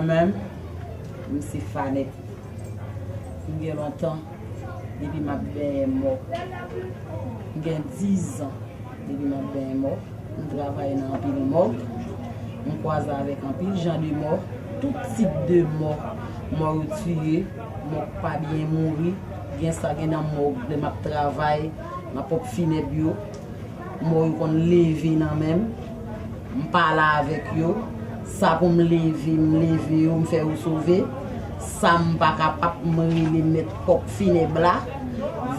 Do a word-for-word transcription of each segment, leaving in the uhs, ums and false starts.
Mwen menm, m se fanèt. M gen lontan depi m ap benyen mò. M gen dizan depi m ap benyen mò. M travay nan anpil mòg. M kwaze avèk anpil jan de mò. Tout tip de mò. Mò yo tiye, mò k pa byen mouri. Gen sa gen nan mòg, lè m ap travay, m ap pòp finèb yo. Mò yo konn leve nan men m. M pale avèk yo. Sa pou m leve, m leve yo, m fè yo sove. Sa m pa kapab, m rele mèt pòp finèb la.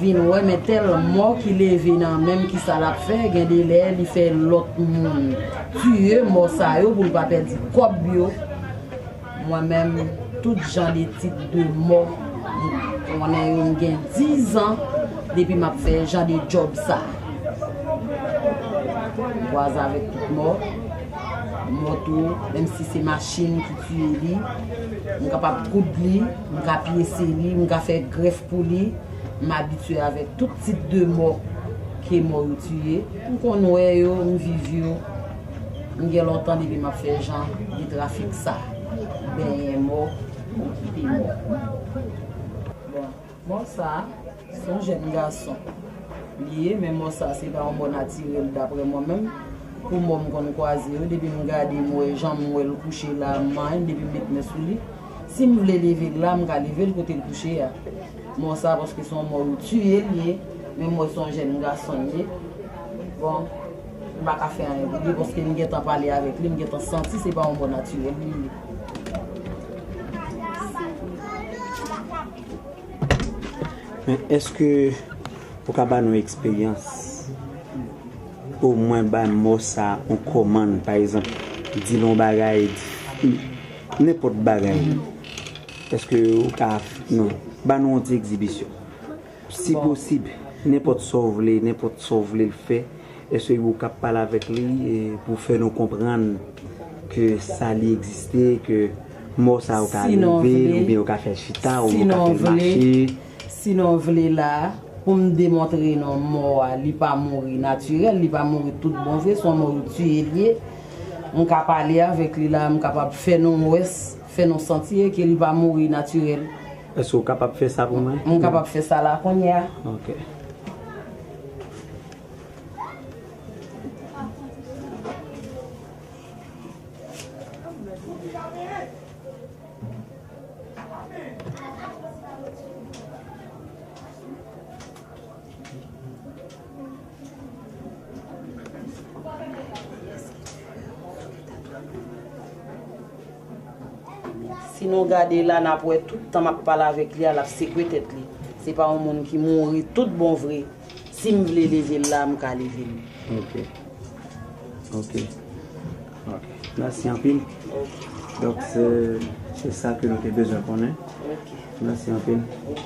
Vin wè, men tèl mò ki leve nan men m, kisa l ap fè? Gen de lè, li fè lòt moun tiye mò sa yo pou l pa pèdi kòb yo. Mwen menm, tout jan de tip de mò, m konnen yo, m gen dizan depi m ap fè jan de djòb sa. M kwaze avèk tout mò. Mò tou, menm si se machin ki tiye li, m kapab koud li, m ka pyese li, m ka fè grèf pou li. M abitye avèk tout tip de mò ke mò yo tiye. M konn wè yo, m viv yo. M gen lontan depi m ap fè jan de trafik sa. Benyen mò, okipe mò. Bon, mò sa, se yon jèn gason li ye, men mò sa, se pa yon mò natirèl, daprè mwen menm. Pou mò m konn kwaze yo, depi m gade, m wè jan m wè l kouche la, m manyen, depi m met men sou li. Si m vle leve l la, m ka leve l kote l kouche a. Mò sa, paske se yon mò yo tiye l ye, men m wè se yon jèn gason l ye. Bon, m pa ka fè anyen pou li, paske m gentan pale avèk li, m gentan santi se pa yon mò natirèl li ye. Men èske ou ka ba nou eksperyans? Omwen bay mò sa yon kòmann, pa egzanp, di l yon bagay, di nenpòt bagay. Èske ou ka, non, ba nou yon ti egzibisyon? Si posib, nenpòt sa w vle, nenpòt sa w vle l fè, èske ou ka pale avèk li, e, pou fè nou konprann ke sa li egziste, ke mò sa yo ka leve, oubyen yo ka fè chita, oubyen yo ka fè l mache? Sinon vle la, pou m demontre nou mò a, li pa mouri natirèl, li pa mouri tout bon vre, se yon mò yo tiye l ye. M ka pale avèk li la, m kapab fè nou wè, fè nou santi ke li pa mouri natirèl. Èske w kapab fè sa pou mwen? M kapab fè sa la kounye a. Ok. Si nou gade la, n ap wè tout tan m ap pale avèk li a, l ap sekwe tèt li. Se pa yon moun ki mouri tout bon vre. Si m vle leve l la, m ka leve l. Ok. Ok. Ok. Mèsi anpil. Ok. Donk, se, se sa ke nou te bezwen konnen. Ok. Mèsi anpil. Ok.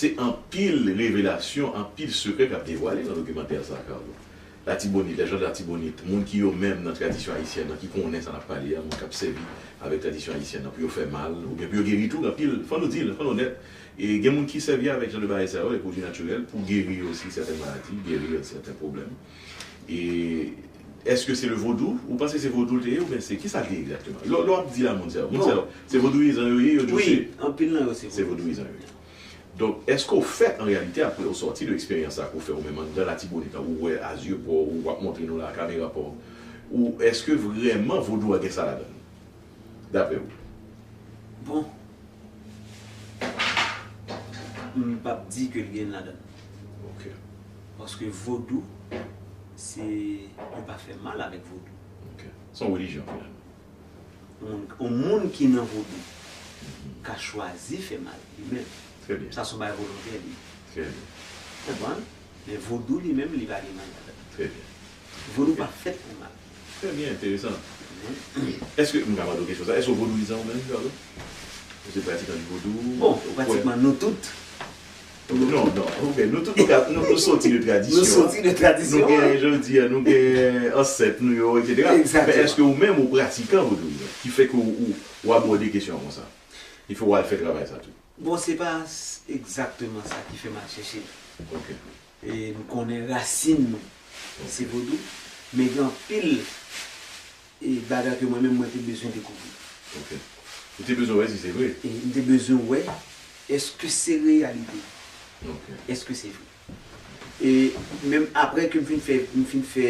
Se anpil revelasyon, anpil sekrè k ap devwale nan dokimantè sa, Carlo. Latibonit, lèjann Latibonit, moun ki yo menm nan tradisyon ayisyèn nan, ki konnen sa n ap pale a, moun k ap sèvi avèk tradisyon ayisyèn nan pou yo fè mal, oubyen pou yo geri tou, anpil, fò nou di l, fò n onèt. E gen moun ki sèvi avèk jan de bagay sa yo, de pwodui natirèl, pou geri osi sèten maladi, geri sèten pwoblèm. E èske se le vodou? Ou panse se vodou l te ye, oubyen se kisa l te ye egzakteman? Lè, lè w ap di la moun sa yo, moun sa yo, se vodouyizan yo ye, yo di w se, anpil nan yo se vodouyizan yo ye. Donk, èske w fèt, an reyalite, apre w sòti de eksperyans sa ke w fè ou menm anndan Latibonit la, ou wè a zye pa w, ou w ap montre nou la, kamera pa w, ou èske vrèman vodou a gen sa ladan l, daprè w? Bon, m p ap di ke l gen ladan l. Ok. Paske vodou, se, yo pa fè mal avèk vodou. Ok. Se yon relijyon, finalman. Yon moun, yon moun ki nan vodou, ka chwazi fè mal li menm. Trè byen. Sa se yon bagay volontè li. Trè byen. Konprann? Men vodou li menm li pa gen mal ladan. Trè byen. Vodou pa fèt pou mal. Trè byen, enteresan. Èske, m ka mande w kesyon sa, èske w vodouyizan ou menm, Carlo? Ou se pratikan di vodou? Bon, pratikman nou tout. Non, non, ok, nou tout nou, nou, nou soti de tradisyon. Nou soti de tradisyon. Nou gen, jodi a, nou gen ansèt nou yo, et cetera. Egzakteman. Men èske ou menm ou pratikan vodouyizan? Ki fè ke ou, ou, ou abòde kesyon an konsa? Ki fè ou al fè travay sa tou? Bon, se pa s- egzakteman sa ki fè m al chèche l. Ok. E m konnen rasin nou se vodou, men gen anpil e bagay ke mwen menm mwen te bezwen dekouvri. Ok. Ou te bezwen wè si se vre. E m te bezwen wè èske se reyalite, Ok. Èske se vre. E menm apre ke m fin fè m fin fè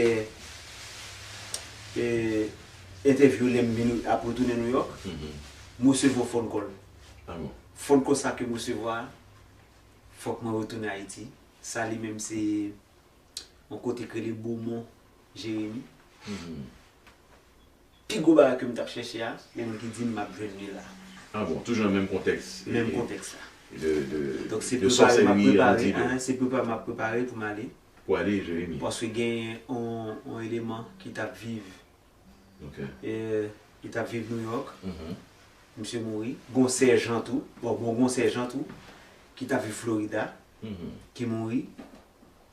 e, entèvyou lè m vin ap retounen New York, Mhm. m resevwa yon phone call. Ah bon. Phone call sa ke m resevwa, fòk mwen retounen Ayiti. Sa li menm se yon kote k rele Beaumont Jérémie. Mhm. Pi gwo bagay ke m t ap chèche a, gen moun ki di m m ap jwenn li la. Ah bon, toujou nan menm kontèks. Menm kontèks la. De, de, Donk se de prepare m ap sòsèri, prepare, anti de. Hein, se prepare m ap prepare pou m ale. Pou ale Jeremi. Paske gen yon, yon eleman ki t ap viv, Ok. e, ki t ap viv New York. Mhm. Misye mouri. Gon sèjan tou. Bon, bon, gon sèjan tou. Ki t ap viv Florida. Mhm. Ki mouri.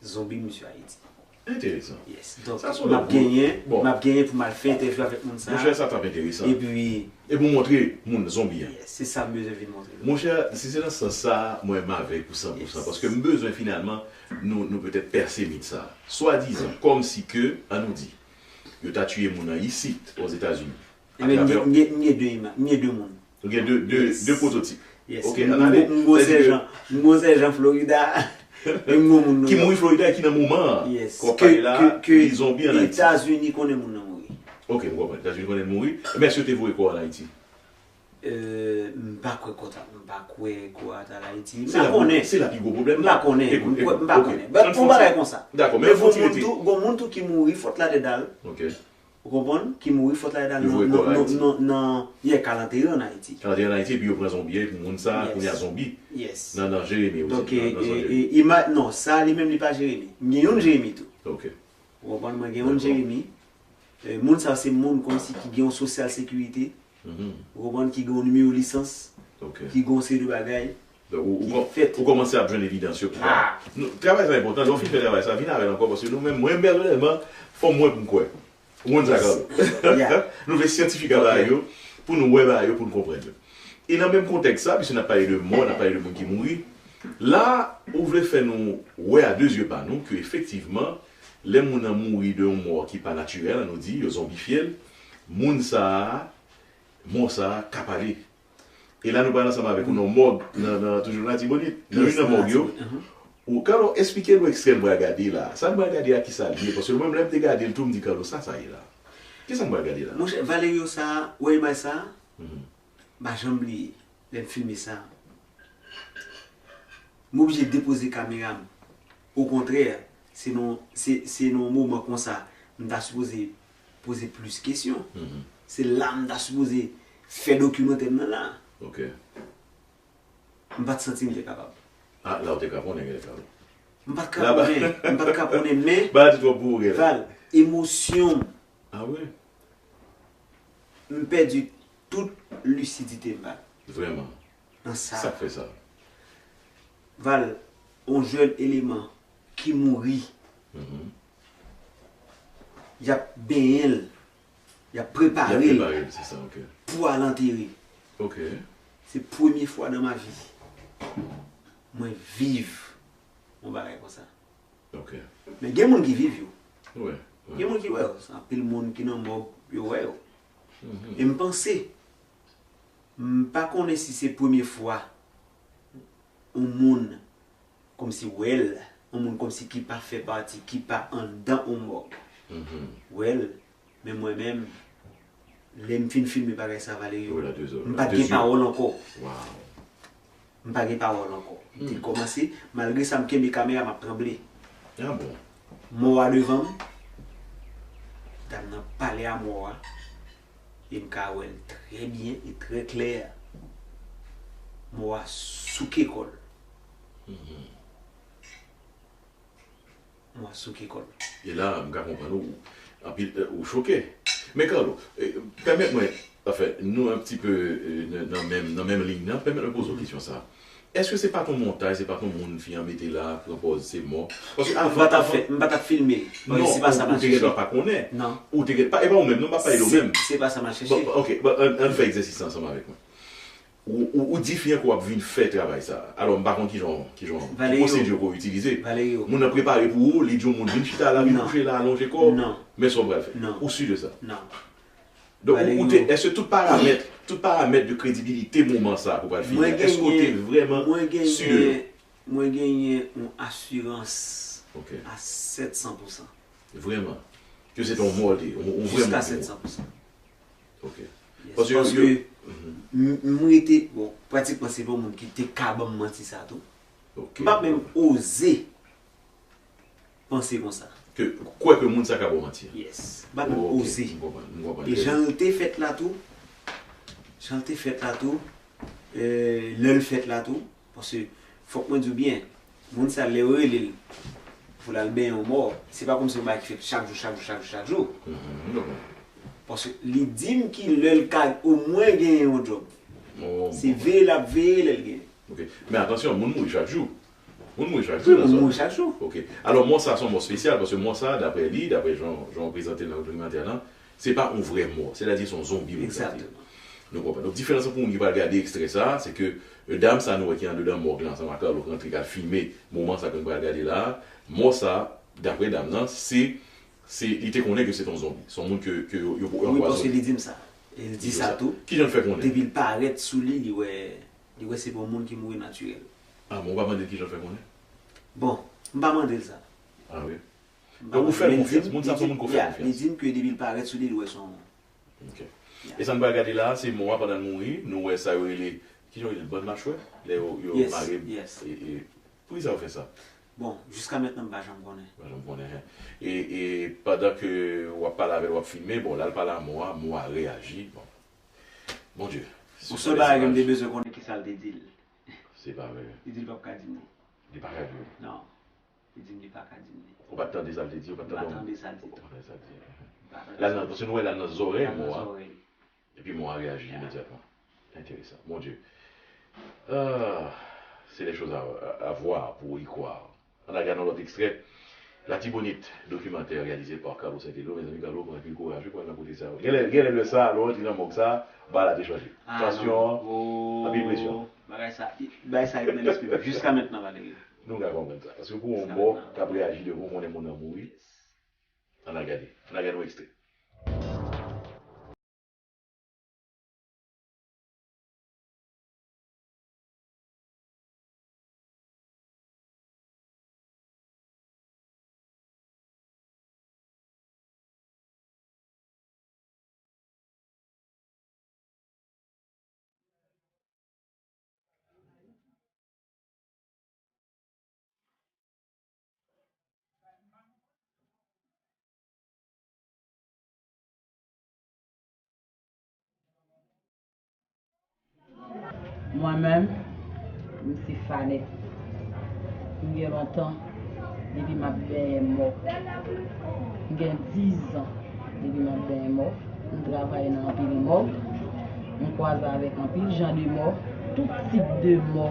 Zonbi misye Ayiti. Enteresan. Yes. Donk, Sa se yon m ap lòt genyen, bon. M ap genyen pou m al fè entèvyou avèk moun sa. Monchè, sa t ap enteresan. Epi, E pou montre moun zonbi a. Yes, se sa m bezwen vin montre. Monchè, si se nan sans sa, mwen m avèk ou san pou san. Yes. Paske m bezwen finalman, nou, nou petèt pèse mit sa. Swadizan, kòmsi ke, an nou di, yo ta tiye moun an isit, Ozetazini. Ebyen, m gen- m gen- m gen de ima- m gen de moun. Ou gen de, de, Yes. de pwototip. Yes. Ok, M- ann ale. m- M gon Sa di ke- sèjan. M gon sèjan Florida. E m gon moun New Ki York. mouri Florida e ki nan moman an. Yes. Kò pale la, Ke, ke, li zonbi an Ayiti. Etazini konnen moun nan mouri. Ok, m konprann. Etazini konnen l mouri. Men èske yo te voye kò an Ayiti? Euh, m pa kwè kò ta, m pa kwè kò a ta al Ayiti. M Se pa la, konnen. Se la pi gwo pwoblèm M pa nan. Konnen. Ekout, M kwè- ekout, m pa ok. Konnen. But Ann pou fon bagay ti- konsa. Dakò, men Men ann fon gon ti moun rete. Tou, gon moun tou ki mouri, fòt la dèdal. Ok. Ou konprann? Ki mouri, fòt la dèdal Yo nan, voye kò nan, Ayiti. Nan, nan, nan, yè, kalanteyen an Ayiti. Kalanteyen an Ayiti, epi yo pran zonbi, epi moun sa, Yes. Kounye a zonbi. Yes. Nan, nan Jeremi osi. Donk, Nan, nan e, zòn e, Jeremi. e, ima, non, sa li menm li pa Jeremi. M gen yon Jeremi tou. Ok. Ou konprann? Mwen gen yon Dakò. Jeremi. E, moun sa se moun kòmsi ki gen yon sosyal sekirite. Mhm. Ou konprann? Ki gen yon nimewo lisans. Ok. Ki gen yon seri de bagay. Donk, ou, ou, Ki kò- fèt. Ou kòmanse ap jwenn evidans yo pi Ah. Travay sa enpòtan, lè w fin fè travay sa, vin avè l ankò, paske nou menm, mwen pèsonèlman, fò m wè pou m kwè. Ou konn sa, Carlo? Yeah. Nou vle syantifik a bagay yo, pou nou wè bagay yo, pou nou konprann yo. E nan menm kontèks sa, piske n ap pale de mò, n ap pale de moun ki mouri, la, ou vle fè nou wè a de zye pa nou ke efektivman, lè moun nan mouri de yon mò ki pa natirèl, an nou di, yo zonbifye l, moun sa a, mò sa a ka pale. E la, nou pral ansanm avèk ou nan mòg, nan, nan, toujou nan Latibonit, nan youn nan mòg yo. Ou, Carlo, eksplike nou ekstrè n pral gade la. Sa n pral gade a, kisa l ye? Paske mwen menm, lè m te gade l tou, m di, Carlo, sa sa ye la? Kisa n pral gade la? Monchè, Valerio sa, ou wè imaj sa? Mhm. M pa janm bliye lè m filme sa. M oblije depoze kamera m. Okontrè, se nan, se, se nan yon moman konsa, m ta sipoze poze plis kesyon. Mhm. Se la m ta sipoze fè dokimantè m nan la. Ok. M pa t santi m te kapab. Ah, la ou te ka konnen, gen lè, Carlo. M pa t ka konnen, m pa t ka konnen, men Ba di twòp pou ou, gen lè. Val, emosyon m, Ah wi? M pèdi tout lisidite m, Val. Vrèman. Nan sa. Sa k fè sa? Val, yon jèn eleman ki mouri, Mhm. y ap benyen l, y ap Y ap prepare l prepare l, se sa, ok. Pou al antere. Ok. Se premye fwa nan ma vi mwen viv yon bagay konsa. Ok. Men gen moun ki viv yo. Wi. Gen moun ki wè yo. Se anpil moun ki nan mòg, yo wè yo. Mhm. E m panse, m pa konnen si se premye fwa yon moun kòmsi wè l, yon moun kòmsi ki pa fè pati, ki pa anndan yon mòg. Mhm. Wè l, men mwen menm, lè m fin filme bagay sa, Valerio, Ou la de zòn. m pa t De gen zye. Pawòl ankò. Wow. M pa gen pawòl ankò. M te Hmm. kòmanse, malgre sa, m kenbe kamera, m ap tranble. Ah bon? Mò a devan m, dam nan pale a mò a, e m ka wè l trè byen e trè klè. Mò a souke kò l. Mò a souke kò l. E la, m ka konprann ou. Anpil, eh, ou choke. Men Carlo, eh, pèmèt mwen, anfen, nou un petit peu, eh, nan, nan menm, nan menm liy nan, pèmèt mwen poze w kesyon sa. Èske se pa t yon montaj, se pa t yon moun fi an mete la, pran pòz se mò? Paske avan, avan, m pa t ap filme l. Non, se pa sa m ap chèche. Ou te gentan pa konnen. Non. Ou te gentan pa, e pa ou menm, non, m pa pale de ou menm. Se pa sa m ap chèche. Bon, ok, bon, ann, ann fè egzèsis sa ansanm avèk mwen. Ou, ou, ou di fi an ke w ap vin fè travay sa. Alò, m pa konn kijan, kijan, ki pwosedi ke w itilize. Moun nan prepare pou ou, li di yon moun vin chita la, vin kouche la, alonje kò w. Men sa w pral fè. Ou si de sa? Donk, ou, ou te, èske tout paramèt, tout paramèt de kredibilite moman sa ke w pral filme, èske w te vrèman si de yo? Mwen genyen yon asirans a sèt san pousan. Vrèman? Ke se te yon mò l te ye, yon vrè mò l te ye? Jiska sèt san pousan. Ok. Paske m, m rete, bon, pratikman se pa yon moun ki te ka ban m manti sa tou. M pa menm oze panse konsa. Ke, kwè ke moun sa ka ba w manti an. Yes. M pa menm oze. E jan l te fèt la tou, jan l te fèt la tou, eh, lè l fèt la tou, paske fòk mwen di w byen, moun sa lè yo rele l pou l al benyen yon mò, se pa kòmsi yon bagay ki fèt chak jou, chak jou, chak jou, chak jou. Paske li di m ki lè l ka omwen genyen yon djòb. Se veye l ap veye lè l genyen. Ok. Men atansyon, moun mouri chak jou. Moun mouri chak jou. Wi, moun mouri chak jou. Ok. Alò, mò sa se yon mò espesyal, paske mò sa, daprè li, daprè jan, jan w prezante l nan dokimantè lan, se pa yon vrè mò. Sètadi se yon zonbi moun sa te ye. Egzakteman. Nou konprann. Donk, diferans lan pou moun ki pral gade ekstrè sa, se ke, eh, dam sa nou wè ki anndan mòg lan, ansanm ak Carlo k rantre, k al filme moman sa ke nou pral gade la, mò sa, daprè dam nan, se, se, li te konnen ke se te yon zonbi. Se yon moun ke, ke yo, yo anpwazonnen. Wi, paske li di m sa. E li di sa tou. Kijan l fè konnen? Depi l parèt sou li, li wè, li wè se pa yon moun ki mouri natirèl. Ah, men ou pa mande l kijan l fè konnen? Bon, m pa mande l sa. Ah wi. Donk, ou fè l konfyans. Moun sa se yon moun ke w fè konfyans. Li di m ke depi l parèt sou li, li wè se yon moun. Ok. E sa n pral gade la, se mò a pandan l mouri, nou wè sa yo rele, kijan yo rele l, bann machwè? Lè yo, yo mare, e, e, poukisa yo fè sa? Bon, jiska mentnan, m pa janm konnen. Pa janm konnen, en. E, e pandan ke w ap pale avè l, w ap filme, bon, la l pale a mò a, mò a reyaji, bon. Bondye. Yon sèl bagay ke m te bezwen konnen, kisa l te di l. Se pa vre. Li di l p ap ka di m li. Li pa ka di w? Non. Li di m li pa ka di m li. Ou pa t tande sa l te di, ou pa t tande? M pa tande sa l di tou. Ou pa tande sa l di. M pa tande sa l di. L al nan, paske nou wè l al nan zòrèy mò a. Epi mò a reyaji imedyatman. Enteresan. Bondye. Ah, c'est des choses à, à, à voir pour y croire. Ann al gade yon lòt ekstrè. Latibonit, dokimantè reyalize pa Carlo Saint-Eloi. Mezanmi, Carlo pran anpil kouraj wi pou al nan kote sa yo. Genlè, genlè lè sa, lè w rantre nan mòg sa, bagay la te chanje. Tansyon an, anpil presyon. Bagay sa, bagay sa ret nan lespri m jiska mentnan, Valerio. Nou ka konprann sa. Paske pou yon mò k ap reyaji devan w, konnen moun nan mouri. Ann al gade. Ann al gade yon ekstrè. Mwen menm, m se Fanette. M gen lontan depi m ap benyen mò. M gen diz an depi m ap benyen mò. M travay nan anpil mòg. M kwaze avèk anpil jan de mò, tout tip de mò.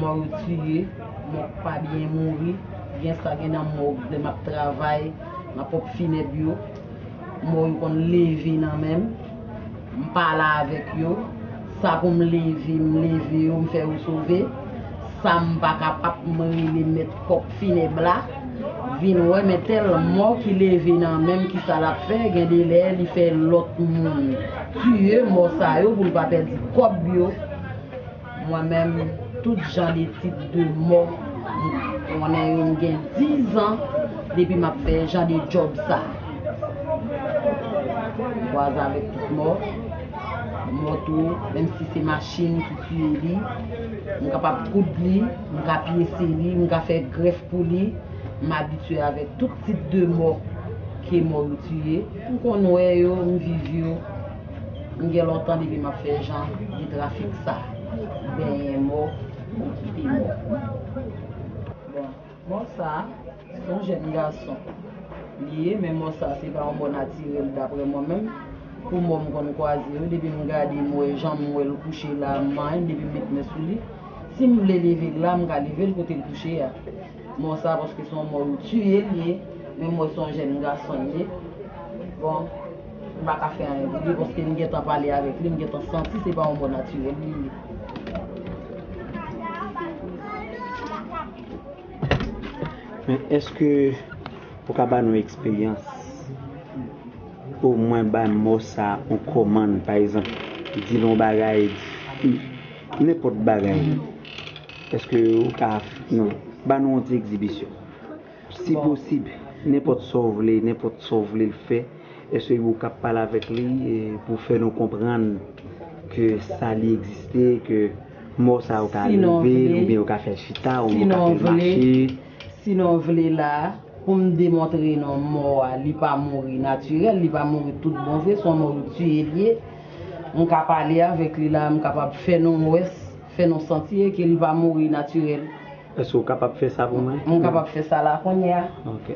Mò yo tiye, mò k pa byen mouri. Gen sa gen nan mòg, lè m ap travay, m ap pwòp finèb yo. Mò yo konn leve nan men m. M pale avèk yo. Sa pou m leve, m leve yo, m fè yo sove. Sa m pa kapab, m rele mèt kòk finèb la. Vin wè, men tèl mò ki leve nan men m, kisa l ap fè? Gen de lè, li fè lòt moun tiye mò sa yo pou l pa pèdi kòb yo. Mwen menm, tout jan de tip de mò, m konnen yo, m gen diz an depi m ap fè jan de djòb sa. M kwaze avèk tout mò. Mò tou, menm si se machin ki tiye li, m kapab koud li, m ka pyese li, m ka fè grèf pou li. M abitye avèk tout tip de mò ke mò yo tiye. M konn wè yo, m viv yo. M gen lontan depi m ap fè jan de trafik sa. Benyen mò, okipe mò. Bon, mò sa, se yon jèn gason li ye, men mò sa, se pa yon mò natirèl, daprè mwen menm. Pou mò m konn kwaze yo, depi m gade, m wè jan m wè l kouche la, m manyen, depi m met men sou li. Si m vle leve l la, m ka leve l kote l kouche a. Mò sa, paske se yon mò yo tiye l ye, men m wè se yon jèn gason l ye. Bon, m pa ka fè anyen pou li, paske m gentan pale avèk li, m gentan santi se pa yon mò natirèl li ye. Men èske ou ka ba nou eksperyans, omwen ba mò sa yon kòmann, pa egzanp, di l yon bagay, di nenpòt bagay? Èske ou ka, non, ba nou yon ti egzibisyon? Si posib, nenpòt sa w vle, nenpòt sa w vle l fè, èske ou ka pale avèk li, e, pou fè nou konprann ke sa li egziste, ke mò sa yo ka leve l, oubyen yo ka fè l chita, oubyen yo ka fè l mache? Sinon vle la, pou m demontre nou mò a, li pa mouri natirèl, li pa mouri tout bon vre, se yon mò yo tiye l ye. M ka pale avèk li la, m kapab fè nou wè, fè nou santi ke li pa mouri natirèl. Èske w kapab fè sa pou mwen? M kapab fè sa la kounye a. Ok.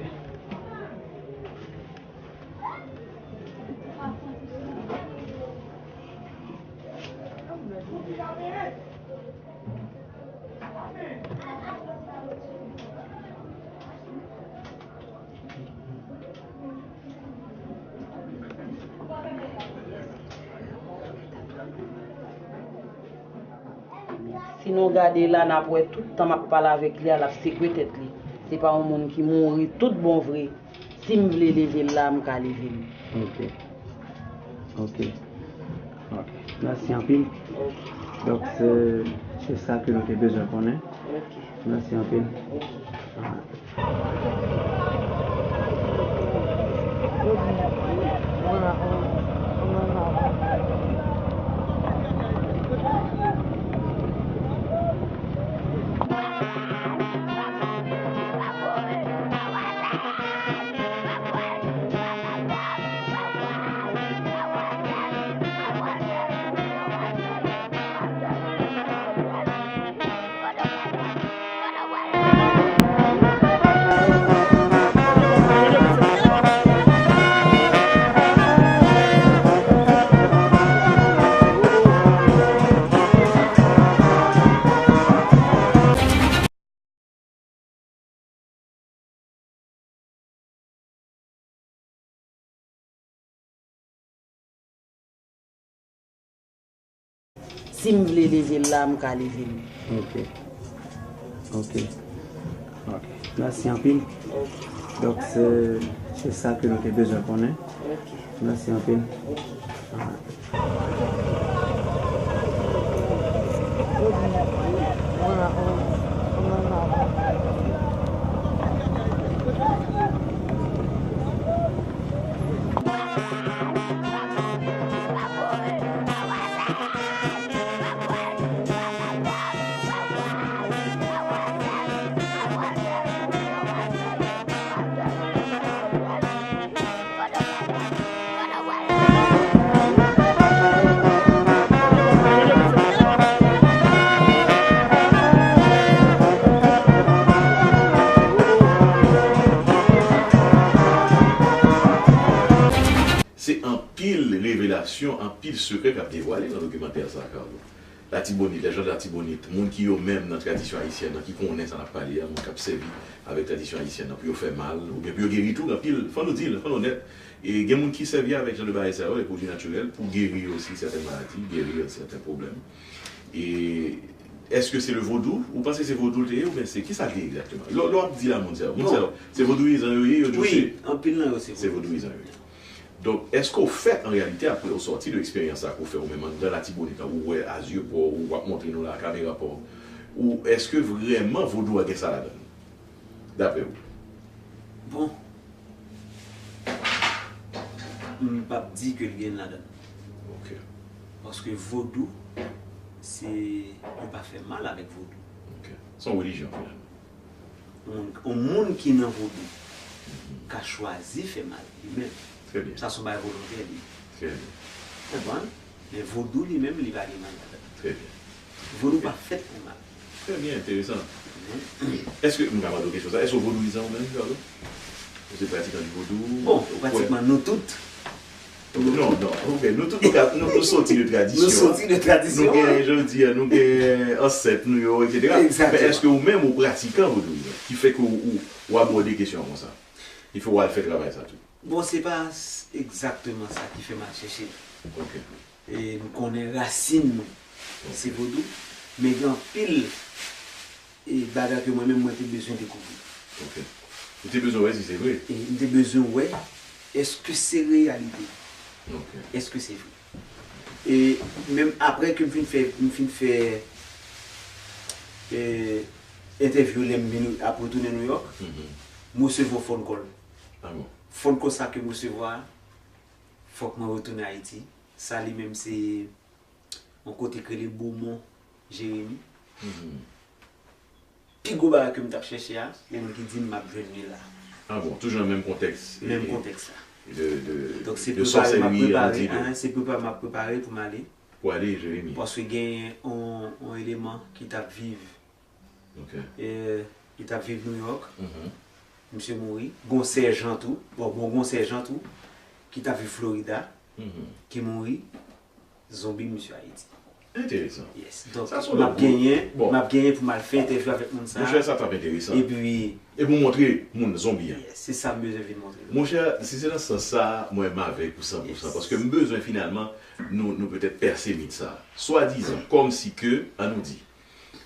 Si nou gade la, n ap wè tout tan m ap pale avèk li a, l ap sekwe tèt li. Se pa yon moun ki mouri tout bon vre. Si m vle leve l la, m ka leve l. Ok. Ok. Ok. Mèsi anpil. Ok. Donk, se, se sa ke nou te bezwen konnen. Ok. Mèsi anpil. Ok. Alright. Si m vle leve l la, m ka leve l. Ok. Ok. Ok. Mèsi anpil. Ok. Donk, se, se sa ke nou te bezwen konnen. Ok. Mèsi anpil. Ok. Alright. Se anpil revelasyon, anpil sekrè k ap devwale nan dokimantè sa, Carlo. Latibonit, lèjann Latibonit, moun ki yo menm nan tradisyon ayisyèn nan, ki konnen sa n ap pale a, moun k ap sèvi avèk tradisyon ayisyèn nan pou yo fè mal, oubyen pou yo geri tou, anpil, fò nou di l, fò n onèt, e gen moun ki sèvi avèk jan de bagay sa yo, e pwodui natirèl, pou geri osi sèten maladi, geri sèten pwoblèm. E èske se le vodou? Ou panse se vodou l te ye, oubyen se, kisa l te ye egzakteman? Lè, lè w ap di la, moun sa yo, moun sa yo, se vodouyizan yo ye, yo di w se, anpil nan yo se vodouyizan yo ye. Donk, èske w fèt, an reyalite, apre w sòti de eksperyans sa ke w fè ou menm anndan Latibonit an, ou wè a zye pa w, w ap montre nou la, kamera pa w, ou èske vrèman vodou a gen sa ladan l, daprè w? Bon, m p ap di ke l gen ladan l. Ok. Paske vodou, se, yo pa fè mal avèk vodou. Ok. Se yon relijyon, finalman. Yon moun, yon moun ki nan vodou ka chwazi fè mal li menm. Trè byen. Sa se yon bagay volontè li. Trè byen. Konprann? Men vodou li menm, li pa gen mal ladan l. Trè byen. Vodou pa fèt pou mal. Trè byen, enteresan. Èske, m ka mande w kesyon sa, èske w vodouyizan ou menm, Carlo? Ou se pratikan di vodou? Bon, pratikman nou tout. Non, non, ok, nou tout nou, ka, nou, nou soti de tradisyon. Nou soti de tradisyon. Nou gen, jodi a, nou gen ansèt nou yo, etsetera. Men èske ou menm ou pratikan vodouyizan? Ki fè ke ou, ou, ou abòde kesyon an konsa? Ki fè w al fè travay sa tou? Bon, se pa egzakteman sa ki fè m al chèche l. Ok. E m konnen rasin nou se vodou, men gen anpil e bagay ke mwen menm mwen te bezwen dekouvri. Ok. Ou te bezwen wè si se vre. E m te bezwen wè èske se reyalite. Ok. Èske se vre. E menm apre ke m fin fè m fin fè e entèvyou lè m vin ap retounen New York, Mhm. m resevwa phone call. Ah bon. Phone call sa ke m resevwa, fòk mwen retounen Ayiti. Sa li menm se yon kote k rele Beaumont, Jeremi. Mhm. Pi gwo bagay ke m t ap chèche a, gen moun ki di m m ap jwenn li la. Ah bon, toujou nan menm kontèks. Menm kontèks la. De, de, Donk se de prepare m ap sòsèri, prepare, anti de. Hein, se prepare m ap prepare pou m ale. Pou ale Jeremi. Paske gen yon, yon eleman ki t ap viv, Ok. e, ki t ap viv New York. Mhm. Misye mouri. Gon sèjan tou. Bon, bon, gon sèjan tou. Ki t ap viv Florida. Mhm. Ki mouri. Zonbi misye Ayiti. Enteresan. Yes. Donk, Sa se yon m ap lòt genyen, bon. M ap genyen pou m al fè entèvyou avèk moun sa. Monchè, sa t ap enteresan. Epi, E pou montre moun zonbi an. Yes, se sa m bezwen vin montre nou. Monchè, si se nan sans sa, mwen m avèk ou san pou san. Paske m bezwen finalman nou, nou petèt pèse mit sa. Swadizan, kòmsi ke, an nou di,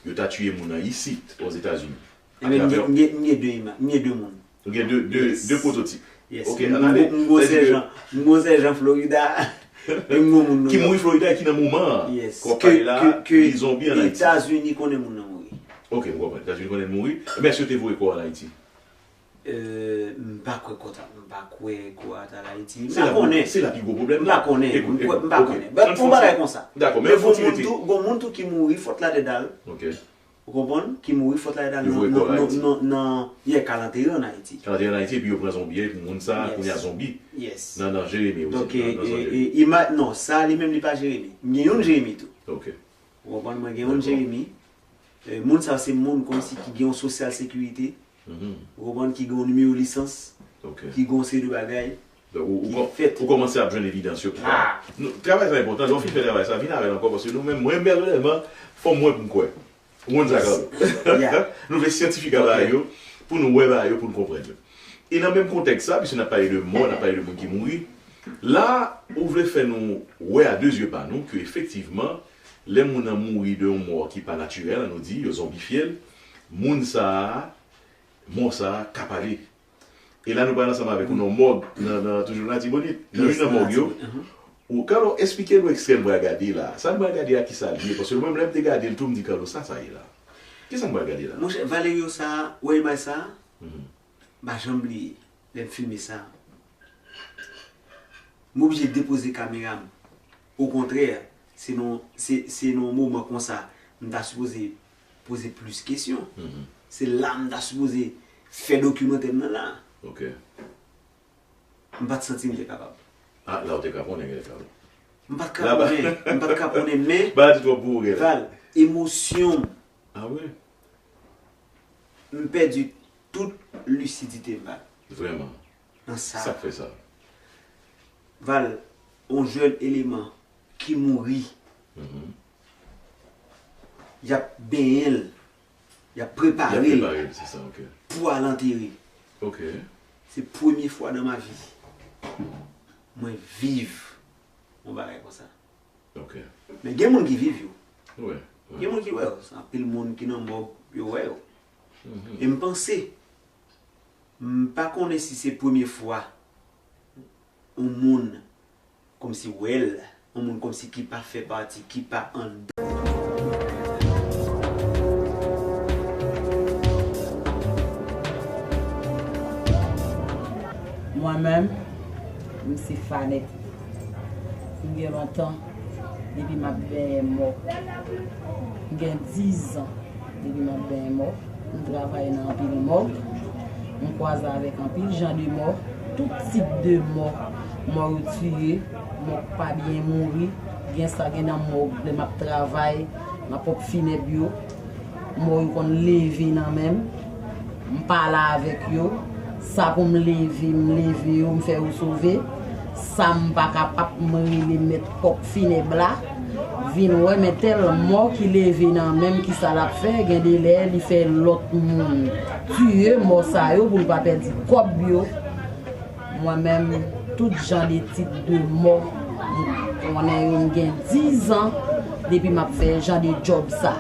yo ta tiye moun nan isit, Ozetazini. Ebyen, m gen- m gen- m gen de ima- m gen de moun. Ou gen de, de, Yes. de pwototip. Yes. Ok, M- ann ale. m- M gon Sa di ke- sèjan, m gon sèjan Florida, e m gon moun New Ki York. mouri Florida e ki nan moman an. Yes. Kò Ke- pale la, ke- ke- li zonbi an Ayiti. Etazini konnen moun nan mouri. Ok, m konprann. Etazini konnen l mouri. Men èske yo te voye kò an Ayiti? Euh, m pa kwè kò ta, m pa kwè kò a ta al Ayiti. M Se pa la, konnen. Se la pi gwo pwoblèm M nan. pa konnen. Ekou-, M kwè- ekou-, m pa ok. konnen. But, Ann pou fon bagay ti- konsa. Dakò, men Men ann fon gon ti moun rete. Tou, gon moun tou ki mouri Fort Lauderdale. Ok. Ou konprann? Ki mouri Fort Lauderdale Yo nan, voye kò nan, a Ayiti. nan, nan, yè, ka l antere an Ayiti. Ka l antere an Ayiti, epi yo pran zonbi, epi moun sa, Yes. Kounye a zonbi. Yes. Nan, nan Jeremi osi. Donk, e, Nan, nan e, zòn e, ima- non, sa li menm li pa Jeremi. M gen yon Jeremi tou. Ok. Ou konprann? Mwen gen yon Dakò. Jeremi. E, moun sa se moun kòmsi ki gen yon sosyal sekirite. Mhm. Ou konprann? Ki gen yon nimewo lisans. Ok. Ki gen yon seri de bagay. Donk, ou, ou, Ki kò- fèt. Ou kòmanse ap jwenn evidans yo pou Ah. Nou, travay sa enpòtan, lè w fin fè travay sa, vin avè l ankò, paske nou menm, mwen pèsonèlman, fò m wè pou m kwè. Ou konn sa, Carlo? Yeah. Nou vle syantifik a bagay yo, pou nou wè bagay yo, pou nou konprann yo. E nan menm kontèks sa, piske n ap pale de mò, n ap pale de moun ki mouri, la, ou vle fè nou wè a de zye pa nou ke efektivman, lè moun nan mouri de yon mò ki pa natirèl, an nou di, yo zonbifye l, moun sa a, mò sa a ka pale. E la nou pral ansanm avèk ou nan mòg, nan, nan, toujou nan Latibonit. Nan youn nan mòg yo. Ou, Carlo, eksplike nou ekstrè n pral gade la. Sa n pral gade a, kisa l ye? Paske mwen menm, lè m te gade l tou, m di, Carlo, sa sa ye la? Kisa n pral gade la? Monchè, Valerio sa, ou wè imaj sa? M pa janm bliye, lè m filme sa. M oblije depoze kamera m. Okontrè, se nan, se, se nan yon moman konsa, m ta sipoze poze plis kesyon. Se la m ta sipoze fè dokimantè m nan la. Ok. M pa t santi m te kapab. Ah, la ou te ka konnen, gen Carlo. M pa t ka konnen, m pa t ka konnen, men Ba di twòp pou ou, gen. Val, emosyon m, Ah wi? M pèdi tout lisidite m, Val. Vrèman. Nan sa. Sa k fè sa? Val, yon jèn eleman ki mouri, Mhm. y ap benyen l, y ap Y ap prepare l prepare l, se sa, ok. Pou al antere. Ok. Se premye fwa nan ma vi mwen viv yon bagay konsa. Ok. Men gen moun ki viv yo. Wi. Gen moun ki wè yo. Se anpil moun ki nan mòg, yo wè yo. Mhm. E m panse, m pa konnen si se premye fwa yon moun kòmsi wè l, yon moun kòmsi ki pa fè pati, ki pa anndan. Mwen menm, m se Fanèt. M gen lontan depi m ap benyen mò. M gen diz an depi m ap benyen mò. M travay nan anpil mò. M kwaze avèk anpil jan de mò. Tout tip de mò. Mò yo tiye, mò k pa byen mouri. Gen sa gen nan mò lè m ap travay. Pòp finèb yo, mò yo konn leve nan men m, m pale avèk yo, sa pou m leve, m leve yo, m fè yo sove, sa m pa kapab, m rele mèt pòp finèb la, vin wè, men tèl mò ki leve nan men m, kisa l ap fè, gen de lè li fè lòt moun tiye mò sa yo pou l pa pèdi kòb yo. Mwen menm, tout jan de tit de mò, m konnen yo, m gen dizan depi m ap fè jan de djòb sa.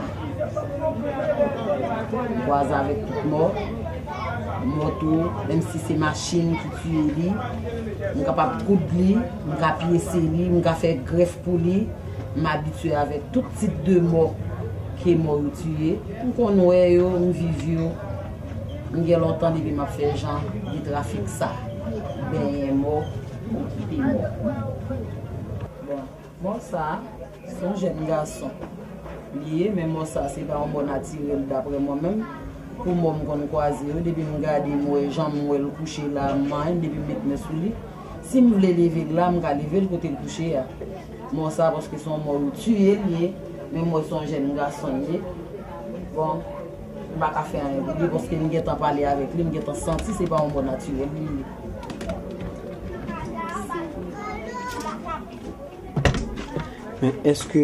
M kwaze avèk tout mò, mò tou, menm si se machin ki tiye li, m kapab koud li, m ka pyese li, m ka fè grèf pou li, m abitye avèk tout tit de mò ke mò yo tiye. M konn wè yo, m viv yo. M gen lontan depi m ap fè jan de trafik sa. Benyen mò, okipe mò. Bon, mò sa, se yon jèn gason li ye, men mò sa, se pa yon mò natirèl, daprè mwen menm. Pou mò m konn kwaze yo, depi m gade, m wè jan m wè l kouche la, m manyen, depi m met men sou li. Si m vle leve l la, m ka leve l kote l kouche a. Mò sa, paske se yon mò yo tiye l ye, men m wè se yon jèn gason l ye. Bon, m pa ka fè anyen pou li, paske m gentan pale avèk li, m gentan santi se pa yon mò natirèl li ye. Men èske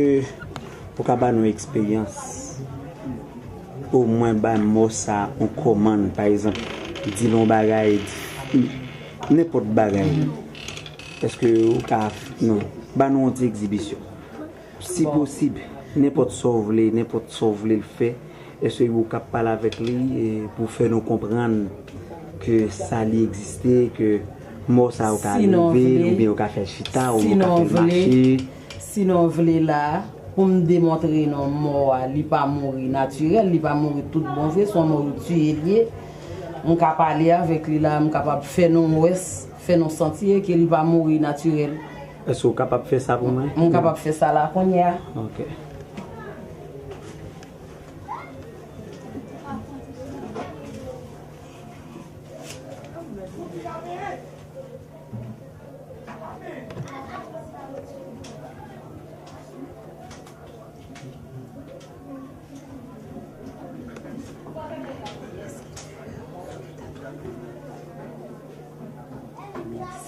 ou ka ba nou eksperyans? Omwen ba mò sa yon kòmann, pa egzanp, di l yon bagay, di nenpòt bagay. Èske ou ka, non, ba nou yon ti egzibisyon. Si posib, nenpòt sa w vle, nenpòt sa w vle l fè, èske ou ka pale avèk li e pou fè nou konprann ke sa li egziste, ke mò sa yo ka leve, oubyen yo ka fè l chita, oubyen yo ka fè l mache? Sinon w vle la, pou m demontre nou mò a, li pa mouri natirèl, li pa mouri tout bon vre, se yon mò yo tiye l ye. M ka pale avèk li la, m kapab fè nou wè, fè nou santi ke li pa mouri natirèl. Èske w kapab fè sa pou mwen? M kapab fè sa la kounye a. Ok.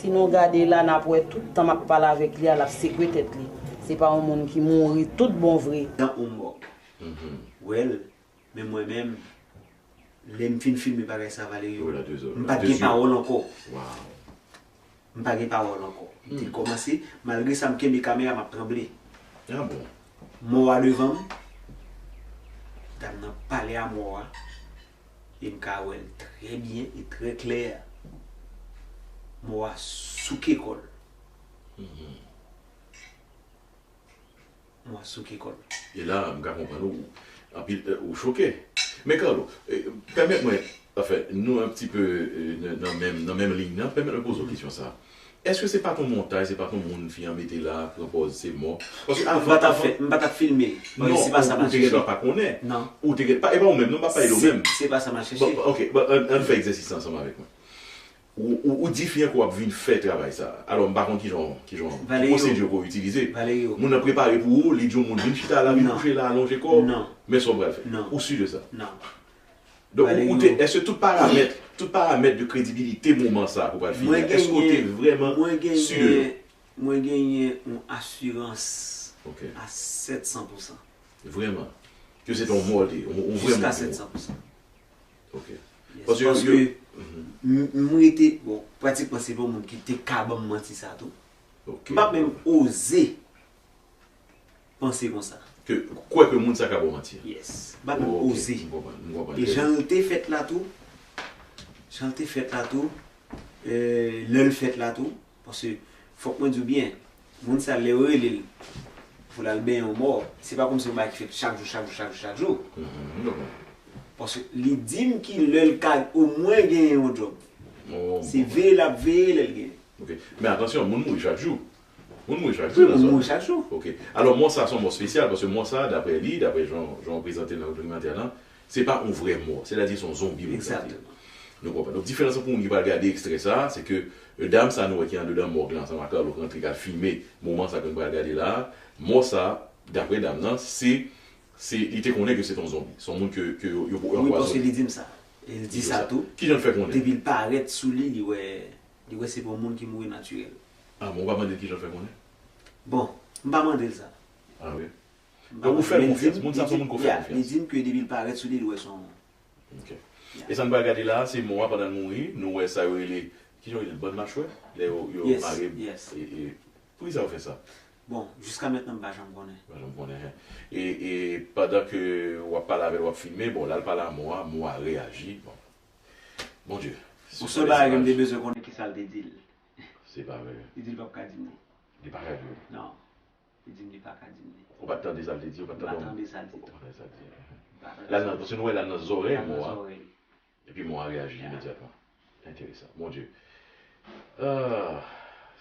Si nou gade la, n ap wè tout tan m ap pale avèk li a, l ap sekwe tèt li. Se pa yon moun ki mouri tout bon vre. Jan yon mò. Well, men mwen menm, lè m fin filme bagay sa, Valerio, m pa t gen pawòl ankò. M pa gen pawòl ankò. M te kòmanse, malgre sa, m kenbe kamera, m ap tranble. Mò a devan m, dam nan pale a mò a, e m ka wè l trè byen e trè klè. Mò a souke kò l. Mwen souke kò l. E la, m ka konprann ou. Anpil, ou choke. Men Carlo, pèmèt mwen, anfen, nou un petit peu nan menm, nan menm liy nan, pèmèt mwen poze w kesyon sa. Èske se pa t yon montaj, se pa t yon moun fi an mete la, pran pòz se mò? Paske avan, avan. M pa t ap filme. Non, ou te gentan pa konnen. Non. Ou te gentan pa, e pa ou menm, non, m pa pale de ou menm. Se pa sa m ap chèche. Bon, ok, bon, ann fè egzèsis sa ansanm avèk mwen. Ou, ou, ou di fi an ke w ap vin fè travay sa. Alò, m pa konn kijan, kijan, ki pwosedi ke w itilize. Moun nan prepare pou ou, li di yon moun vin chita la, vin kouche la, alonje kò w. Men sa w pral fè. Ou si de sa? Donk, ou, ou te, èske tout paramèt, tout paramèt de kredibilite moman sa ke w pral filme a, èske w te vrèman si de yo? Mwen genyen yon asirans a sèt san pousan. Vrèman? Ke se te yon mò l te ye, yon vrè moun te ye? Jiska sèt san pousan. Ok. Paske m rete, bon, pratikman se pa yon moun ki te ka ban m manti sa tou. Ok. M pa t menm oze panse konsa. Ke, kwè ke moun sa ka ba w manti a. Yes. M pa t menm oze. Ok, m konprann, m konprann. E jan l te fèt la tou, jan l te fèt la tou, lè l fèt la tou, Paske, fòk mwen di w byen, moun sa lè yo rele l pou l al benyen yon mò, se pa kòmsi yon bagay ki fèt chak jou, chak jou, chak jou, chak jou. Paske li di m ki lè l ka omwen genyen yon djòb. Se veye l ap veye lè l genyen. Ok. Men atansyon, moun mouri chak jou. Moun mouri chak jou nan zòn nan. Wi, moun mouri chak jou. Ok. Alò, mò sa se yon mò espesyal, paske mò sa, daprè li, daprè jan, jan w prezante l nan dokimantè lan, se pa yon vrè mò, sètadi se yon zonbi moun sa te ye. Nou konprann. Donk, diferans lan pou moun ki pral gade ekstrè sa, se ke, e, dam sa nou wè ki anndan mòg lan ansanm ak Carlo k rantre k al filme moman sa ke nou pral gade la a, mò sa, daprè dam nan, se Se, li te konnen ke se te yon zonbi. Se yon moun ke, ke yo, yo, yo Wi, paske li di m sa. E l di sa tou. Kijan l fè konnen? Depi l parèt sou li, li wè, li wè se pa yon moun ki mouri natirèl. Ah bon, ou pa mande l kijan l fè konnen? Bon, m pa mande l sa. Ah wi. Donk ou fè l konfyans. Moun sa se yon moun ke w fè konfyans. Li di m ke depi l parèt sou li, li wè se yon Ok. E sa n pral gade la a, se mò a pandan l mouri, nou wè sa yo rele, kijan yo rele l, bann machwè? Lè yo, yo mare. Poukisa yo fè sa? Bon, jiska mentnan m pa janm konnen. Pa janm konnen, en. E, e pandan ke w ap pale avè l, w ap filme, bon, la l pale a mò a, mò a reyaji, bon. Bondye. Yon sèl bagay ke m te bezwen konnen kisa l te di l. Se pa vre. Li di l p ap ka di m li. Li pa ka di w. Non. Li di m li pa ka di m li. Ou pa t tande sa l te di? Ou pa t tande? M pa tande sa l di tou. Ou pa tande sa l di? M pa tande sa l di. L al nan, paske nou wè l al nan zòrèy mò a. Epi mò a reyaji imedyatman. Enteresan. Mon Dieu. Ah,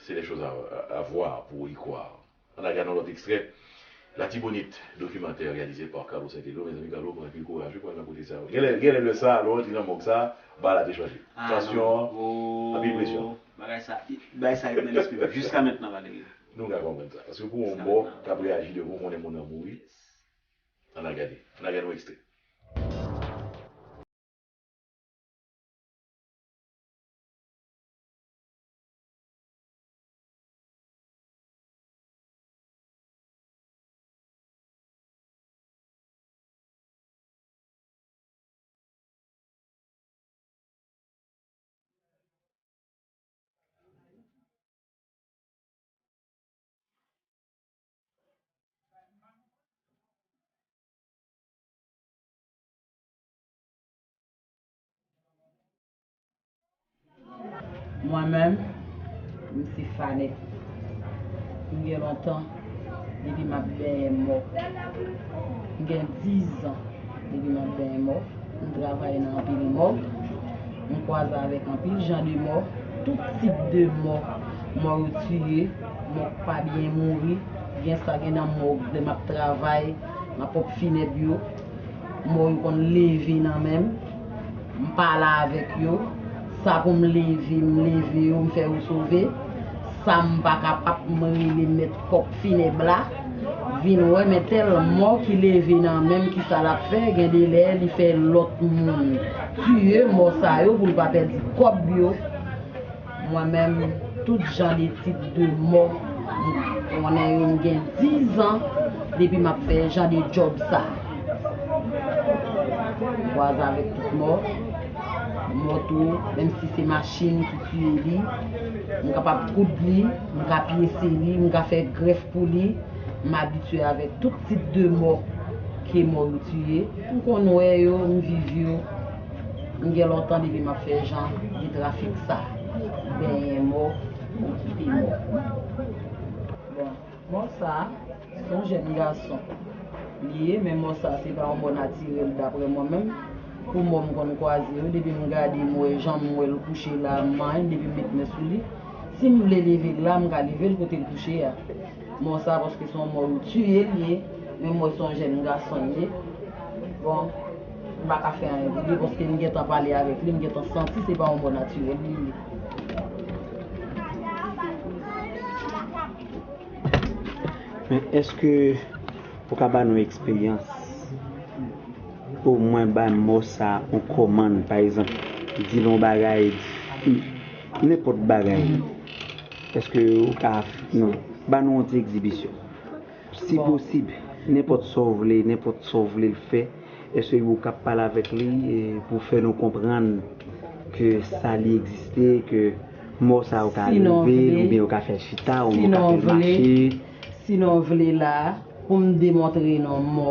c'est des choses à, à, à voir pour y croire. Ann al gade yon lòt ekstrè. Latibonit, dokimantè reyalize pa Carlo Saint-Eloi. Mezanmi, Carlo pran anpil kouraj wi pou al nan kote sa yo. Genlè, genlè lè sa a, lè w rantre nan mòg sa a, bagay la te chanje. Tansyon an, anpil presyon. Bagay sa, bagay sa ret nan lespri m jiska mentnan, Valerio. Nou ka konprann sa. Paske pou yon mò k ap reyaji devan w, konnen moun nan mouri. Ann al gade. Ann al gade yon ekstrè. Mwen menm, m se Fanette. M gen lontan depi m ap benyen mò. M gen dizan depi m ap benyen mò. M travay nan anpil mòg. M kwaze avèk anpil jan de mò, tout tip de mò. Mò yo tiye, mò k pa byen mouri. Gen sa gen nan mòg, lè m ap travay, m ap pwòp finèb yo. Mò yo konn leve nan men m. M pale avèk yo. Sa pou m leve, m leve yo, m fè yo sove. Sa m pa kapab, m rele mèt kòk finèb la. Vin wè, men tèl mò ki leve nan men m, kisa l ap fè? Gen de lè, li fè lòt moun tiye mò sa yo pou l pa pèdi kòb yo. Mwen menm, tout jan de tip de mò, m konnen yo, m gen dizan depi m ap fè jan de djòb sa. M kwaze avèk tout mò. Mò tou, menm si se machin ki tiye li, m kapab koud li, m ka pyese li, m ka fè grèf pou li. M abitye avèk tout tip de mò ke mò yo tiye. M konn wè yo, m viv yo. M gen lontan depi m ap fè jan de trafik sa. Benyen mò, okipe mò. Bon, mò sa, se yon jèn gason li ye, men mò sa, se pa yon mò natirèl, daprè mwen menm. Pou mò m konn kwaze yo, depi m gade, m wè jan m wè l kouche la, m manyen, depi m met men sou li. Si m vle leve l la, m ka leve l kote l kouche a. Mò sa, paske se yon mò yo tiye l ye, men m wè se yon jèn gason l ye. Bon, m pa ka fè anyen pou li, paske m gentan pale avèk li, m gentan santi se pa yon mò natirèl li ye. Men èske ou ka ba nou eksperyans? Omwen bay mò sa yon kòmann, pa egzanp, di l yon bagay, nenpòt bagay. Èske ou ka, non, ba nou yon ti egzibisyon. Si posib, nenpòt sa w vle, nenpòt sa w vle l fè, èske ou ka pale avèk li, e, pou fè nou konprann ke sa li egziste, ke mò sa yo ka leve, oubyen yo ka fè l chita, oubyen yo ka fè l mache? Sinon w vle la, pou m demontre nou mò